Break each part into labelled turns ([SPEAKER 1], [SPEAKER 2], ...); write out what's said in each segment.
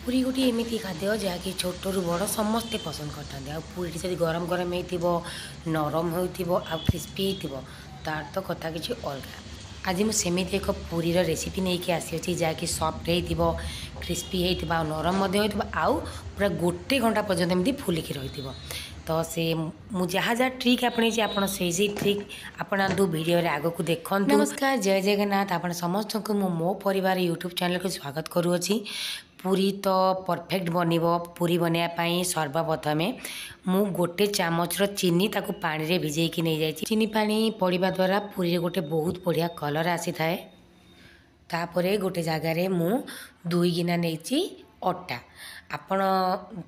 [SPEAKER 1] ପୁରୀ ଗୋଟିଏ ଏମିତି ଖାଦ୍ୟ ଯାହାକି ଛୋଟରୁ ବଡ଼ ସମସ୍ତେ ପସନ୍ଦ କରିଥାନ୍ତି। ଆଉ ପୁରୀଟି ଯଦି ଗରମ ଗରମ ହେଇଥିବ, ନରମ ହୋଇଥିବ ଆଉ କ୍ରିସ୍ପି ହେଇଥିବ, ତାର ତ କଥା କିଛି ଅଲଗା। ଆଜି ମୁଁ ସେମିତି ଏକ ପୁରୀର ରେସିପି ନେଇକି ଆସିଅଛି ଯାହାକି ସଫ୍ଟ ହେଇଥିବ, କ୍ରିସ୍ପି ହେଇଥିବ ଆଉ ନରମ ମଧ୍ୟ ହେଇଥିବ, ଆଉ ପୁରା ଗୋଟେ ଘଣ୍ଟା ପର୍ଯ୍ୟନ୍ତ ଏମିତି ଫୁଲିକି ରହିଥିବ। ତ ସେ ମୁଁ ଯାହା ଯାହା ଟ୍ରିକ୍ ଆପଣେଇଛି, ଆପଣ ସେଇ ସେଇ ଟ୍ରିକ୍ ଆପଣାନ୍ତୁ, ଭିଡ଼ିଓରେ ଆଗକୁ ଦେଖନ୍ତୁ। ନମସ୍କାର, ଜୟ ଜଗନ୍ନାଥ। ଆପଣ ସମସ୍ତଙ୍କୁ ମୁଁ ମୋ ପରିବାର ୟୁଟ୍ୟୁବ୍ ଚ୍ୟାନେଲକୁ ସ୍ୱାଗତ କରୁଅଛି। ପୁରୀ ତ ପରଫେକ୍ଟ ବନିବ। ପୁରୀ ବନେଇବା ପାଇଁ ସର୍ବପ୍ରଥମେ ମୁଁ ଗୋଟେ ଚାମଚର ଚିନି ତାକୁ ପାଣିରେ ଭିଜେଇକି ନେଇଯାଇଛି। ଚିନି ପାଣି ପଡ଼ିବା ଦ୍ୱାରା ପୁରୀରେ ଗୋଟେ ବହୁତ ବଢ଼ିଆ କଲର୍ ଆସିଥାଏ। ତାପରେ ଗୋଟେ ଜାଗାରେ ମୁଁ 2 ଗିନା ନେଇଛି ଅଟା। ଆପଣ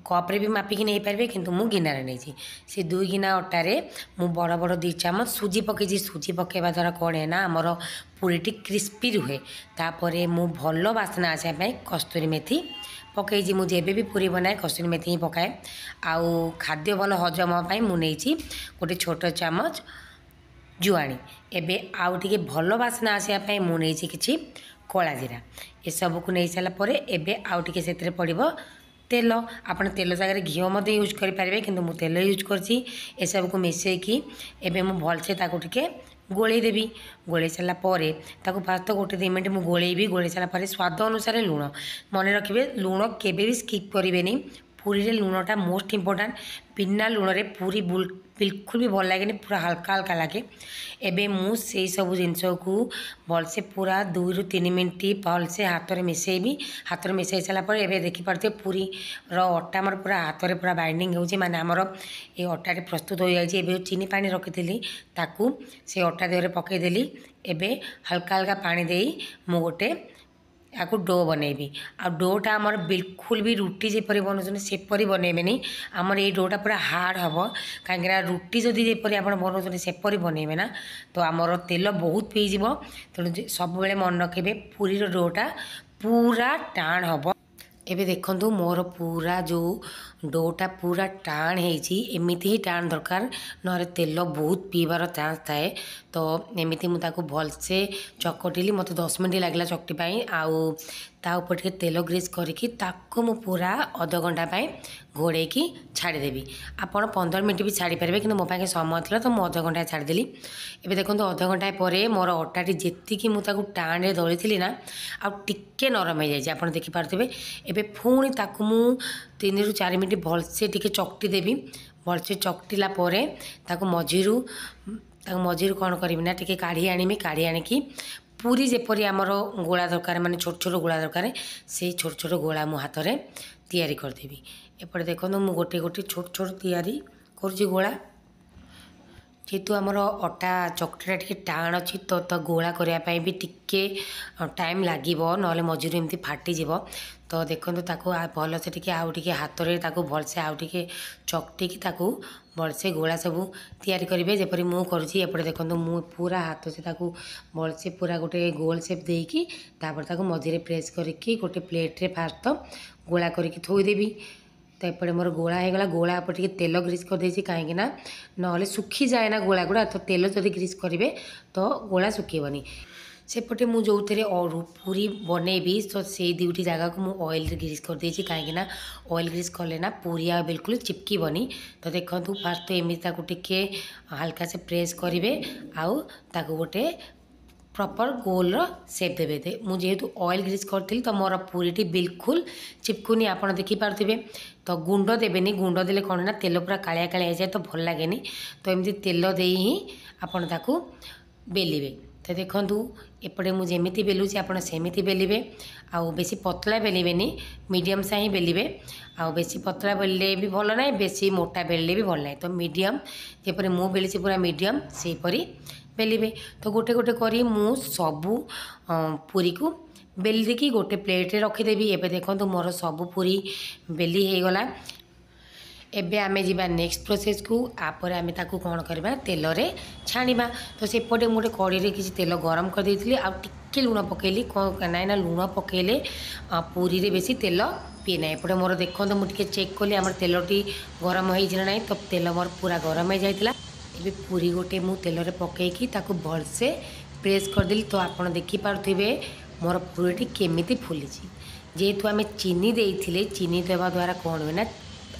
[SPEAKER 1] କପ୍ରେ ବି ମାପିକି ନେଇପାରିବେ, କିନ୍ତୁ ମୁଁ ଗିନାରେ ନେଇଛି। ସେ 2 ଗିନା ଅଟାରେ ମୁଁ ବଡ଼ ବଡ଼ 2 ଚାମଚ ସୁଜି ପକାଇଛି। ସୁଜି ପକାଇବା ଦ୍ୱାରା କ'ଣ ନା ଆମର ପୁରୀଟି କ୍ରିସ୍ପି ରୁହେ। ତାପରେ ମୁଁ ଭଲ ବାସ୍ନା ଆସିବା ପାଇଁ କସ୍ତୁରୀ ମେଥି ପକାଇଛି। ମୁଁ ଯେବେ ବି ପୁରୀ ବନାଏ, କସ୍ତୁରୀ ମେଥି ହିଁ ପକାଏ। ଆଉ ଖାଦ୍ୟ ଭଲ ହଜମ ପାଇଁ ମୁଁ ନେଇଛି ଗୋଟେ ଛୋଟ ଚାମଚ ଜୁଆଣି। ଏବେ ଆଉ ଟିକେ ଭଲ ବାସ୍ନା ଆସିବା ପାଇଁ ମୁଁ ନେଇଛି କିଛି କଳା ଜିରା। ଏସବୁକୁ ନେଇ ସାରିଲା ପରେ ଏବେ ଆଉ ଟିକେ ସେଥିରେ ପଡ଼ିବ ତେଲ। ଆପଣ ତେଲ ଜାଗାରେ ଘିଅ ମଧ୍ୟ ୟୁଜ୍ କରିପାରିବେ, କିନ୍ତୁ ମୁଁ ତେଲ ୟୁଜ୍ କରିଛି। ଏସବୁକୁ ମିଶାଇକି ଏବେ ମୁଁ ଭଲସେ ତାକୁ ଟିକେ ଗୋଳେଇ ଦେବି। ଗୋଳେଇ ସାରିଲା ପରେ ତାକୁ ଫାଷ୍ଟ ତ ଗୋଟେ 2 ମିନିଟ୍ ମୁଁ ଗୋଳେଇବି। ଗୋଳେଇ ସାରିଲା ପରେ ସ୍ୱାଦ ଅନୁସାରେ ଲୁଣ। ମନେ ରଖିବେ, ଲୁଣ କେବେ ବି ସ୍କିପ୍ କରିବେନି। ପୁରୀରେ ଲୁଣଟା ମୋଷ୍ଟ ଇମ୍ପୋର୍ଟାଣ୍ଟ। ବିନା ଲୁଣରେ ପୁରୀ ବିଲକୁଲ ବି ଭଲ ଲାଗେନି, ପୁରା ହାଲକା ହାଲକା ଲାଗେ। ଏବେ ମୁଁ ସେଇ ସବୁ ଜିନିଷକୁ ଭଲସେ ପୁରା 2ରୁ 3 ମିନିଟ୍ ଭଲସେ ହାତରେ ମିଶାଇବି। ହାତରେ ମିଶାଇ ସାରିଲା ପରେ ଏବେ ଦେଖିପାରୁଥିବେ, ପୁରୀର ଅଟା ଆମର ପୁରା ହାତରେ ପୁରା ବାଇଣ୍ଡିଂ ହେଉଛି, ମାନେ ଆମର ଏ ଅଟାଟି ପ୍ରସ୍ତୁତ ହୋଇଯାଇଛି। ଏବେ ଯେଉଁ ଚିନି ପାଣି ରଖିଥିଲି, ତାକୁ ସେ ଅଟା ଦେହରେ ପକାଇଦେଲି। ଏବେ ହାଲକା ହାଲକା ପାଣି ଦେଇ ମୁଁ ଗୋଟେ ଏହାକୁ do ବନେଇବି। ଆଉ ଡୋଟା ଆମର ବିଲକୁଲ ବି ରୁଟି ଯେପରି ବନାଉଛନ୍ତି ସେପରି ବନେଇବେନି। ଆମର ଏଇ ଡୋଟା ପୁରା ହାର୍ଡ଼ ହେବ, କାହିଁକିନା ରୁଟି ଯଦି ଯେପରି ଆପଣ ବନାଉଛନ୍ତି ସେପରି ବନେଇବେ ନା, ତ ଆମର ତେଲ ବହୁତ ପିଇଯିବ। ତେଣୁ ସବୁବେଳେ ମନେ ରଖିବେ, ପୁରୀର ଡୋଟା ପୁରା ଟାଣ ହେବ। ଏବେ ଦେଖନ୍ତୁ, ମୋର ପୁରା ଯେଉଁ ଡୋଟା ପୁରା ଟାଣ ହେଇଛି। ଏମିତି ହିଁ ଟାଣ ଦରକାର, ନହେଲେ ତେଲ ବହୁତ ପିଇବାର ଚାନ୍ସ ଥାଏ। ତ ଏମିତି ମୁଁ ତାକୁ ଭଲସେ ଚକଟିଲି। ମୋତେ 10 ମିନିଟ୍ ଲାଗିଲା ଚକଟି ପାଇଁ। ଆଉ ତା ଉପରେ ଟିକେ ତେଲ ଗ୍ରୀସ୍ କରିକି ତାକୁ ମୁଁ ପୁରା ଅଧଘଣ୍ଟା ପାଇଁ ଘୋଡ଼େଇକି ଛାଡ଼ିଦେବି। ଆପଣ 15 ମିନିଟ୍ ବି ଛାଡ଼ିପାରିବେ, କିନ୍ତୁ ମୋ ପାଖେ ସମୟ ଥିଲା ତ ମୁଁ ଅଧଘଣ୍ଟା ଛାଡ଼ିଦେଲି। ଏବେ ଦେଖନ୍ତୁ, ଅଧଘଣ୍ଟା ପରେ ମୋର ଅଟାଟି ଯେତିକି ମୁଁ ତାକୁ ଟାଣରେ ଦଳିଥିଲି ନା, ଆଉ ଟିକେ ନରମ ହେଇଯାଇଛି, ଆପଣ ଦେଖିପାରୁଥିବେ। ଏବେ ପୁଣି ତାକୁ ମୁଁ 3ରୁ 4 ମିନିଟ୍ ଭଲସେ ଟିକେ ଚକଟି ଦେବି। ଭଲସେ ଚକଟିଲା ପରେ ତାକୁ ମଝିରୁ କ'ଣ କରିବି ନା ଟିକେ କାଢ଼ି ଆଣିବି। କାଢ଼ି ଆଣିକି ପୁରୀ ଯେପରି ଆମର ଗୋଳା ଦରକାର, ମାନେ ଛୋଟ ଛୋଟ ଗୋଳା ଦରକାର, ସେଇ ଛୋଟ ଛୋଟ ଗୋଳା ମୁଁ ହାତରେ ତିଆରି କରିଦେବି। ଏପଟେ ଦେଖନ୍ତୁ, ମୁଁ ଗୋଟେ ଗୋଟେ ଛୋଟ ଛୋଟ ତିଆରି କରୁଛି ଗୋଳା। ଯେହେତୁ ଆମର ଅଟା ଚକଟିଟା ଟିକେ ଟାଣ ଅଛି, ତ ଗୋଳା କରିବା ପାଇଁ ବି ଟିକେ ଟାଇମ୍ ଲାଗିବ, ନହେଲେ ମଝିରୁ ଏମିତି ଫାଟିଯିବ। ତ ଦେଖନ୍ତୁ, ତାକୁ ଭଲସେ ଟିକେ ଆଉ ଟିକେ ହାତରେ ତାକୁ ଭଲସେ ଆଉ ଟିକେ ଚକଟିକି ତାକୁ ଭଲସେ ଗୋଳା ସବୁ ତିଆରି କରିବେ, ଯେପରି ମୁଁ କରୁଛି। ଏପଟେ ଦେଖନ୍ତୁ, ମୁଁ ପୁରା ହାତ ସେ ତାକୁ ଭଲସେ ପୁରା ଗୋଟେ ଗୋଲ ସେପ୍ ଦେଇକି ତାପରେ ତାକୁ ମଝିରେ ପ୍ରେସ୍ କରିକି ଗୋଟେ ପ୍ଲେଟ୍ରେ ଫାଷ୍ଟ ତ ଗୋଳା କରିକି ଥୋଇଦେବି। ତ ଏପଟେ ମୋର ଗୋଳା ହେଇଗଲା। ଗୋଳା ଉପରେ ଟିକେ ତେଲ ଗ୍ରୀସ୍ କରିଦେଇଛି, କାହିଁକି ନା ନହେଲେ ଶୁଖିଯାଏ ନା ଗୋଳା ଗୁଡ଼ା। ତ ତେଲ ଯଦି ଗ୍ରୀସ୍ କରିବେ ତ ଗୋଳା ଶୁଖିବନି। ସେପଟେ ମୁଁ ଯେଉଁଥିରେ ପୁରୀ ବନେଇବି, ତ ସେଇ ଦୁଇଟି ଜାଗାକୁ ମୁଁ ଅଏଲ୍ରେ ଗ୍ରୀସ୍ କରିଦେଇଛି, କାହିଁକି ନା ଅଏଲ୍ ଗ୍ରୀସ୍ କଲେ ନା ପୁରୀ ଆଉ ବିଲକୁଲ ଚିପକିବନି। ତ ଦେଖନ୍ତୁ, ଫାଷ୍ଟ ତ ଏମିତି ତାକୁ ଟିକେ ହାଲକା ସେ ପ୍ରେସ୍ କରିବେ ଆଉ ତାକୁ ଗୋଟେ ପ୍ରପର୍ ଗୋଲର ସେପ୍ ଦେବେ। ମୁଁ ଯେହେତୁ ଅଏଲ୍ ଗ୍ରୀସ୍ କରିଥିଲି, ତ ମୋର ପୁରୀଟି ବିଲକୁଲ ଚିପକୁନି, ଆପଣ ଦେଖିପାରୁଥିବେ। ତ ଗୁଣ୍ଡ ଦେବେନି। ଗୁଣ୍ଡ ଦେଲେ କ'ଣ ନା ତେଲ ପୁରା କାଳିଆ କାଳିଆ ହେଇଯାଏ, ତ ଭଲ ଲାଗେନି। ତ ଏମିତି ତେଲ ଦେଇ ହିଁ ଆପଣ ତାକୁ ବେଲିବେ। ତ ଦେଖନ୍ତୁ, ଏପଟେ ମୁଁ ଯେମିତି ବେଲୁଛି ଆପଣ ସେମିତି ବେଲିବେ। ଆଉ ବେଶୀ ପତଳା ବେଲିବେନି, ମିଡ଼ିୟମ୍ ସାଇଜ୍ ହିଁ ବେଲିବେ। ଆଉ ବେଶୀ ପତଳା ବେଲିଲେ ବି ଭଲ ନାହିଁ, ବେଶୀ ମୋଟା ବେଲିଲେ ବି ଭଲ ନାହିଁ। ତ ମିଡ଼ିୟମ୍, ଯେପରି ମୁଁ ବେଲିଛି ପୁରା ମିଡ଼ିୟମ୍, ସେହିପରି ବେଲିବେ। ତ ଗୋଟେ ଗୋଟେ କରି ମୁଁ ସବୁ ପୁରୀକୁ ବେଲି ଦେଇକି ଗୋଟେ ପ୍ଲେଟ୍ରେ ରଖିଦେବି। ଏବେ ଦେଖନ୍ତୁ, ମୋର ସବୁ ପୁରୀ ବେଲି ହେଇଗଲା। ଏବେ ଆମେ ଯିବା ନେକ୍ସଟ ପ୍ରୋସେସ୍କୁ। ତାପରେ ଆମେ ତାକୁ କ'ଣ କରିବା? ତେଲରେ ଛାଣିବା। ତ ସେପଟେ ମୁଁ ଗୋଟେ କଢ଼େଇରେ କିଛି ତେଲ ଗରମ କରିଦେଇଥିଲି ଆଉ ଟିକେ ଲୁଣ ପକାଇଲି। କ'ଣ ନାଇଁ ନା ଲୁଣ ପକାଇଲେ ପୁରୀରେ ବେଶୀ ତେଲ ପିଏ ନାହିଁ। ଏପଟେ ମୋର ଦେଖନ୍ତୁ, ମୁଁ ଟିକେ ଚେକ୍ କଲି ଆମର ତେଲଟି ଗରମ ହେଇଛି ନା ନାହିଁ। ତ ତେଲ ମୋର ପୁରା ଗରମ ହେଇଯାଇଥିଲା। ଏବେ ପୁରୀ ଗୋଟେ ମୁଁ ତେଲରେ ପକାଇକି ତାକୁ ଭଲସେ ପ୍ରେସ୍ କରିଦେଲି। ତ ଆପଣ ଦେଖିପାରୁଥିବେ ମୋର ପୁରୀଟି କେମିତି ଫୁଲିଛି। ଯେହେତୁ ଆମେ ଚିନି ଦେଇଥିଲେ, ଚିନି ଦେବା ଦ୍ୱାରା କ'ଣ ହୁଏ ନା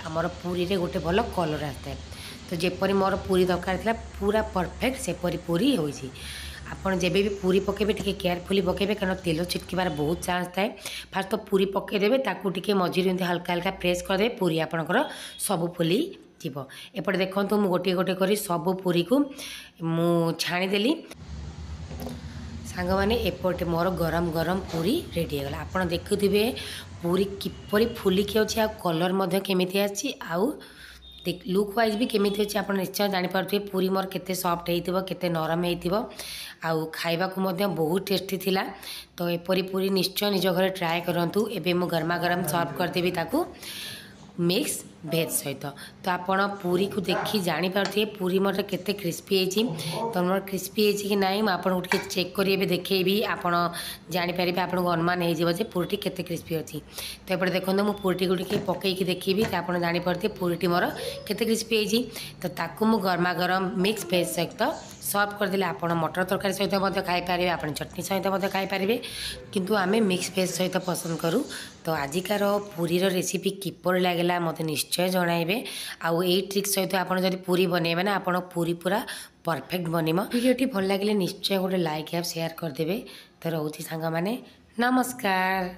[SPEAKER 1] ଆମର ପୁରୀରେ ଗୋଟେ ଭଲ କଲର୍ ଆସିଥାଏ। ତ ଯେପରି ମୋର ପୁରୀ ଦରକାର ଥିଲା, ପୁରା ପରଫେକ୍ଟ ସେପରି ପୁରୀ ହୋଇଛି। ଆପଣ ଯେବେ ବି ପୁରୀ ପକାଇବେ, ଟିକେ କେୟାରଫୁଲି ପକାଇବେ, କାରଣ ତେଲ ଛିଟକିବାର ବହୁତ ଚାନ୍ସ ଥାଏ। ଫାଷ୍ଟ ତ ପୁରୀ ପକାଇଦେବେ, ତାକୁ ଟିକେ ମଝିରେ ଏମିତି ହାଲକା ହାଲକା ପ୍ରେସ୍ କରିଦେବେ, ପୁରୀ ଆପଣଙ୍କର ସବୁ ଫୁଲି ଯିବ। ଏପଟେ ଦେଖନ୍ତୁ, ମୁଁ ଗୋଟିଏ ଗୋଟିଏ କରି ସବୁ ପୁରୀକୁ ମୁଁ ଛାଣିଦେଲି। ସାଙ୍ଗମାନେ, ଏପଟେ ମୋର ଗରମ ଗରମ ପୁରୀ ରେଡ଼ି ହେଇଗଲା। ଆପଣ ଦେଖୁଥିବେ ପୁରୀ କିପରି ଫୁଲିକି ଅଛି, ଆଉ କଲର୍ ମଧ୍ୟ କେମିତି ଆସିଛି, ଆଉ ଲୁକ୍ ୱାଇଜ୍ ବି କେମିତି ଅଛି। ଆପଣ ନିଶ୍ଚୟ ଜାଣିପାରୁଥିବେ ପୁରୀ ମୋର କେତେ ସଫ୍ଟ ହେଇଥିବ, କେତେ ନରମ ହେଇଥିବ, ଆଉ ଖାଇବାକୁ ମଧ୍ୟ ବହୁତ ଟେଷ୍ଟି ଥିଲା। ତ ଏପରି ପୁରୀ ନିଶ୍ଚୟ ନିଜ ଘରେ ଟ୍ରାଏ କରନ୍ତୁ। ଏବେ ମୁଁ ଗରମା ଗରମ ସର୍ଭ କରିଦେବି ତାକୁ ମିକ୍ସ ଭେଜ୍ ସହିତ। ତ ଆପଣ ପୁରୀକୁ ଦେଖି ଜାଣିପାରୁଥିବେ ପୁରୀ ମୋର କେତେ କ୍ରିସ୍ପି ହେଇଛି। ତ ମୋର କ୍ରିସ୍ପି ହେଇଛି କି ନାହିଁ, ମୁଁ ଆପଣଙ୍କୁ ଟିକେ ଚେକ୍ କରି ଏବେ ଦେଖେଇବି। ଆପଣ ଜାଣିପାରିବେ, ଆପଣଙ୍କୁ ଅନୁମାନ ହେଇଯିବ ଯେ ପୁରୀଟି କେତେ କ୍ରିସ୍ପି ଅଛି। ତ ଏପଟେ ଦେଖନ୍ତୁ, ମୁଁ ପୁରୀଟିକୁ ଟିକେ ପକେଇକି ଦେଖିବି, ତ ଆପଣ ଜାଣିପାରୁଥିବେ ପୁରୀଟି ମୋର କେତେ କ୍ରିସ୍ପି ହେଇଛି। ତ ତାକୁ ମୁଁ ଗରମା ଗରମ ମିକ୍ସ ଭେଜ୍ ସହିତ ସର୍ଭ କରିଦେଲେ। ଆପଣ ମଟର ତରକାରୀ ସହିତ ମଧ୍ୟ ଖାଇପାରିବେ, ଆପଣ ଚଟଣି ସହିତ ମଧ୍ୟ ଖାଇପାରିବେ, କିନ୍ତୁ ଆମେ ମିକ୍ସ ଭେଜ୍ ସହିତ ପସନ୍ଦ କରୁ। ତ ଆଜିକାର ପୁରୀର ରେସିପି କିପରି ଲାଗିଲା, ମୋତେ ନିଶ୍ଚୟ ଜଣାଇବେ। ଆଉ ଏଇ ଟ୍ରିକ୍ ସହିତ ଆପଣ ଯଦି ପୁରୀ ବନେଇବେ ନା, ଆପଣ ପୁରୀ ପୁରା ପରଫେକ୍ଟ ବନିବ। ଭିଡ଼ିଓଟି ଭଲ ଲାଗିଲେ ନିଶ୍ଚୟ ଗୋଟେ ଲାଇକ୍ ଆଉ ସେୟାର କରିଦେବେ। ତ ରହୁଛି ସାଙ୍ଗମାନେ, ନମସ୍କାର।